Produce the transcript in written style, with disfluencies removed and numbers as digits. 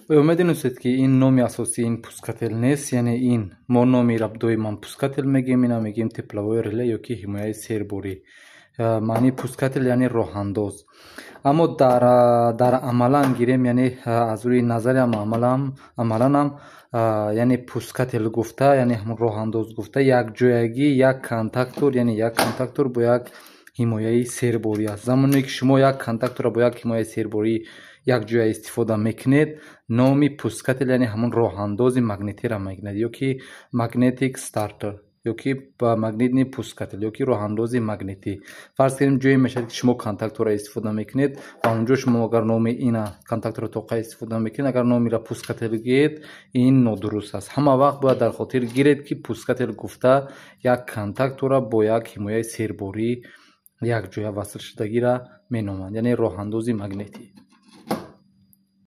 Оё медонистед, ки ин номи асосии ин пускатель нест? Яъне ин мо номи доиман пускатель мегӯем, ина мегӯем тепловое реле ё ки ҳимояи серборӣ. Маънии пускатель яъне роҳандоз. Аммо дар амалан гирем, яъне аз рӯи назариам, амаланам, яъне пускатель гуфта, яъне ҳамун роҳандоз гуфта, якҷоягӣ як контактор, яъне як контактор бо як ҳимояи серборӣ аст. Замоне ки шумо як контакторро бо як ҳимояи серборӣ якҷоя истифода мекунед, номи пускатель, яъне ҳамун роҳандози магнитиро мегирад, ё ки magnetic starter, ё ки магнитный пускатель, ё ки роҳандози магнитӣ. Фарз кунем, ҷое мешавад, ки шумо контакторро истифода мекунед ва онҷо шумо агар номи ина контакторро тоқа истифода мекунед, агар номира пускатель гӯед, ин нодуруст аст. Ҳама вақт бояд дар хотир гиред, ки пускатель гуфта як контактора бо як ҳимояи серборӣ якҷоя васл шудагиро меноманд, яъне роҳандози магнитӣ.